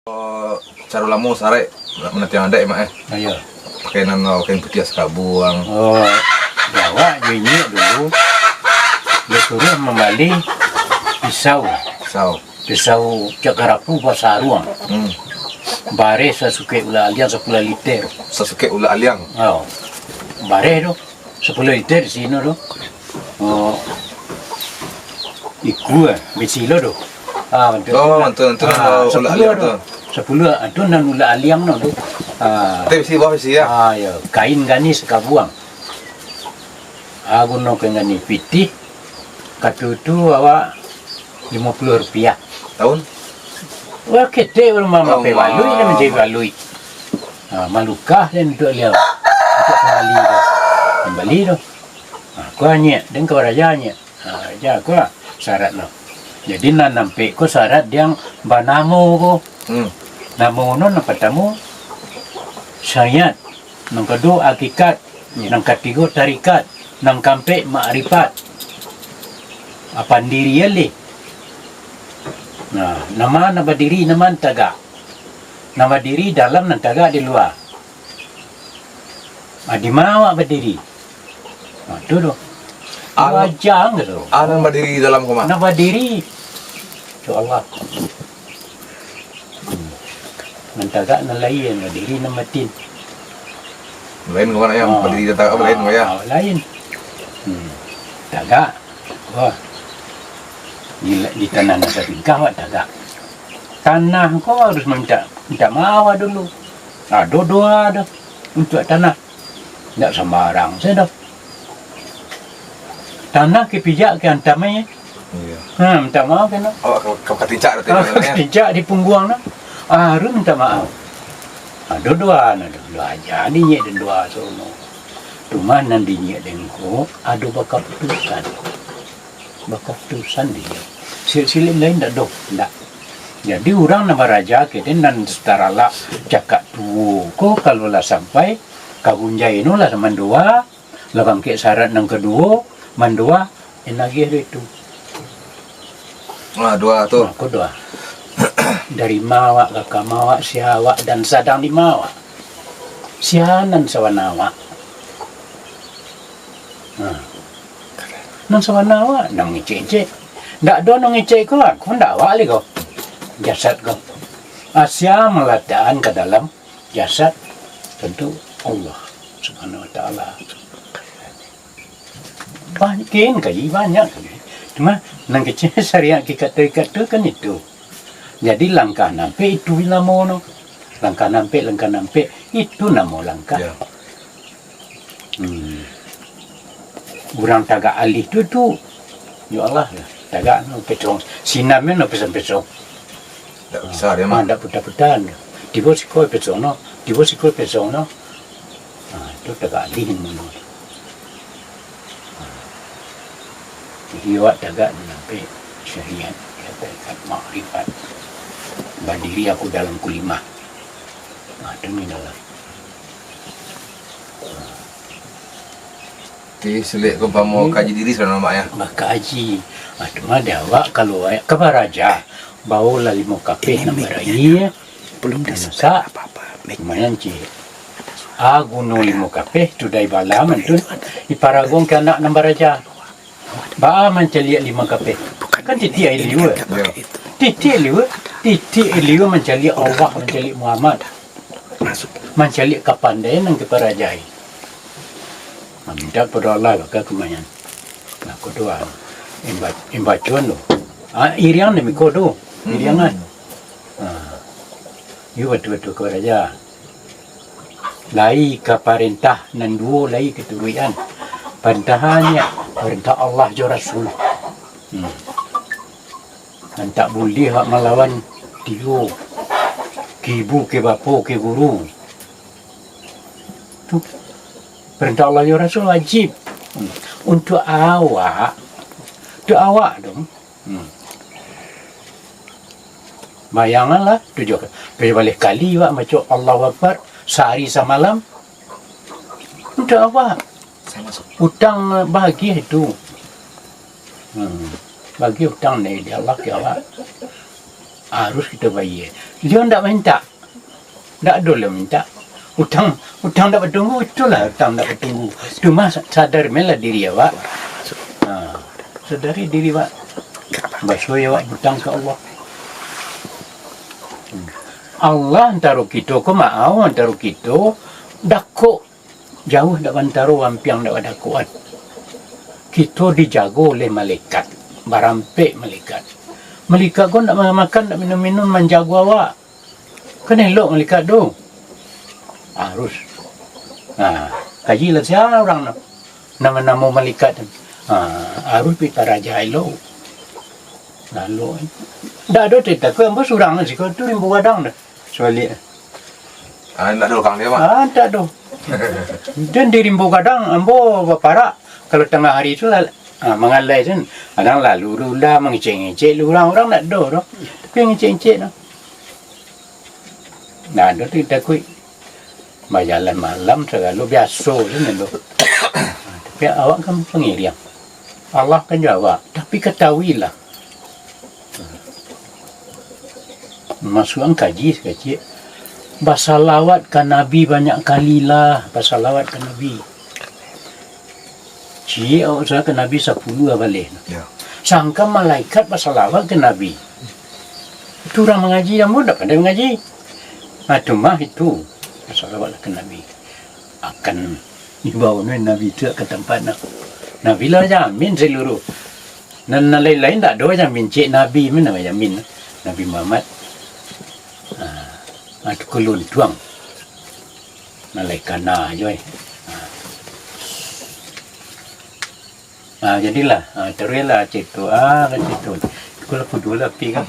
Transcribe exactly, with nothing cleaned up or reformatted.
Oh, caro lamo saraik manantiang adaik, Mak, eh. Iyo. Pakai nan, oh, kain putiah sakabuang. Oh, di awak jo inyiak dulu, disuruah mambali pisau. Pisau. Pisau cakarapu basaruang. Hmm. Bareh sasukek ulak aliang sapuluah liter. Sasukek ulak aliang? Oh. Bareh tu. Sapuluah liter di sino tu. Oh. Ikua, eh, bisi lo tu. Ah, tu. Oh, tu, tu, ah, tu, ulak sapuluah aliang tu. Sapuluah, ah, tu nan ulak aliang no tu. Ah. Tapi bisi bawah bisi, ya? Ah, ya. Kain ganih sakabuang. Ah, gunokan ganih pitih. Katutu awak limo puluah rupiah. Taun? Wah, ketek urang mamakai baluik, dan manjadi baluik. Ha, malukah den untuak liau. Untuak pambali tu. Pambali tu. Ha, ko nyiak, den ka baraja nyiak. Ha, raja ko syarat tu. Jadi nan ampek ko syarat yang banamo ko. Hmm. Namo no nan partamo syariat, nan kaduo hakikat, nan katigo tarikat, nan kaampek makrifat. Pandiri alih. Nah, nama nan badiri, nama nan tagak. Nan badiri dalam, nan tagak di lua. Ah, di ma awak badiri? Ah, tu tu. Anu, wajah tu. Anu badiri dalam ko, Mak? Nan badiri. Insya Allah. Hmm. Nan tagak nan lain, nan badiri nan batin. Lain ko, Mak, ya? Ah. Badiri dan tagak ko lain ko, ya? Ah, lain. Hmm. Tagak. Wah. Di, di tanah nan satingkah awak tagak. Tanah ko harus minta, minta maaf dulu. Ado doa dah untuak tanah. Ndak sambarang sajo. Tanah kipijak, kiantam ai. Iyo. Ha, minta maaf kena. Awak ka, ka, katincak dah. Ha, tengok, ya. Katincak di pungguang dah. Harus minta maaf. Ado doa, nah, doa aja dinyiak den doa sono. Cuma nan dinyiak den ko ado bakaputusan. Bakaputusan dinyiak. Silik-silik lain ndak doh, ndak. Jadi urang nan baraja kini nan taralak cakak tuo ko, kalau lah sampai ka gunjai no lah mandoa, lah bangkek syarat nan kaduo, mandoa, inagih dek tu. Ah, doa tu. Ah, ko doa. Dari ma awak, ka kama awak, sia awak, dan sadang di ma awak. Sia nan sawana awak. Nah. Nan sawana awak, nan mangecek-ngecek. Ndak ado nan mangecek ko, ko ndak awak lai ko. Jasad ko. Ah, sia malatakan ka dalam jasad, tantu Allah Subhanahu wa Taala. Banyak, kaji banyak. Cuma, nan kecek syariat hakikat tarikat tu kan itu. Jadi, langkah nan ampek itu namo no. Langkah nan ampek, langkah nan ampek, itu namo langkah. Ya. Hmm. Urang tagak alih tu, tu, ya Allah, tagak no pesong. Sinan no pesong-pesong. Ndak bisa dia mah. Ah, ndak puta-puta. Tibo siko pesong no, tibo siko pesong no. Ah, tu tagak alih mano. Ah. Jadi awak tagak di ampek syariat, di ampek makrifat. Badiri aku dalam kulimah. Ah, tu ni dalam. Ti, silik ko pamo kaji diri sabananyo, Mak, ya? Bakaji. Ah, cuma di awak, kalau awak ka baraja, baolah limo kapeh nan baraia, nan masak, lumayan cik. Ah, guno limo kapeh tu dari bala mantun, diparagokan ka anak nan baraja. Baa mancaliak limo kapeh? Kan titiak liua. Yo. Titiak liua, titiak liua mancaliak Allah, mancaliak Muhammad. Mancaliak kapandaian nan ka diparajai. Nah, mintak pado Allah baka kumayan. Nah, ko doa. Imba-, imbacuan tu. Ah, iriang demi ko tu. Hmm. Iriangan. Ah. Iyo batua-batua ka baraja. Lai ka parentah nan duo lai ka turuikan. Parentahannyo, parentah Allah jo Rasul. Hmm. Nan tak buliah awak malawan tigo, ki ibu, ki bapo, ki guru. Tu parentah Allah jo Rasul wajib. Hmm. Untuak awak, untuak awak tu. Hmm. Bayanganlah, tujuah, tujuah baleh kali awak maco Allahu Akbar sahari samalam. Untuak awak. Utang bagiah itu. Hmm. Bagiah utang dari Allah ka awak. Harus kito bayia. Dia ndak mintak. Ndak ado lah mintak. Utang, utang ndak batunggu, itulah utang ndak batunggu. Cuma sadar melah diri awak. Ha, sadari diri awak. Baso awak utang ka Allah. Hmm. Allah antaro kito ko maaf, antaro kito dakok. Jauah dak bantaro, ampiang dak badakoan. Kito dijago oleh malaikat, barampek malaikat. Malaikat ko ndak makan, ndak minum-minum, manjago awak. Kan elok malaikat tu. Harus. Ha, kaji lah sia urang tu. Namo-namo malaikat tu. Ha, harus pitaraja elok. Lalu, ndak ado cerita ko, ambo surang siko tu Rimbo Gadang tu. Sabalik. Ah, ndak ado urang dia, Mak? Ah, ndak ado. Dan di Rimbo Gadang, ambo baparak, kalau tangah hari tu, ah, mangalai tu, kadang lalu tu lah, mangecek-ngecek lah urang, urang ndak ado tu. Tapi ngecek-ngecek tu. Ndak ado tu takuik. Bajalan malam sagalo biaso tu, ndak ado. Ah, tapi awak kan pangiriang. Allah kan jo awak. Tapi katahuilah, masuakan kaji sakecik. Basalawat ka Nabi banyak kali lah, basalawat ka Nabi. Ciek awak salawat ka Nabi sapuluah baleh. Ya. Sangka malaikat basalawat ka Nabi. Itu urang mangaji, ambo ndak pandai mangaji. Nah, cuma itu, basalawat ka Nabi. Akan dibawo Nabi tu ka tampek nak. Nabi lah jamin saluruah. Nan, nan lain-lain ndak ado jamin, cek Nabi mah nan jamin. Nabi Muhammad. Ha, ha, tu kaluntuang. Nan lain kana jo, eh. Ha. Ha, jadilah. Ha, taruihlah cek tu. Ah, kan cek tu. Kula kudu lah pi kan.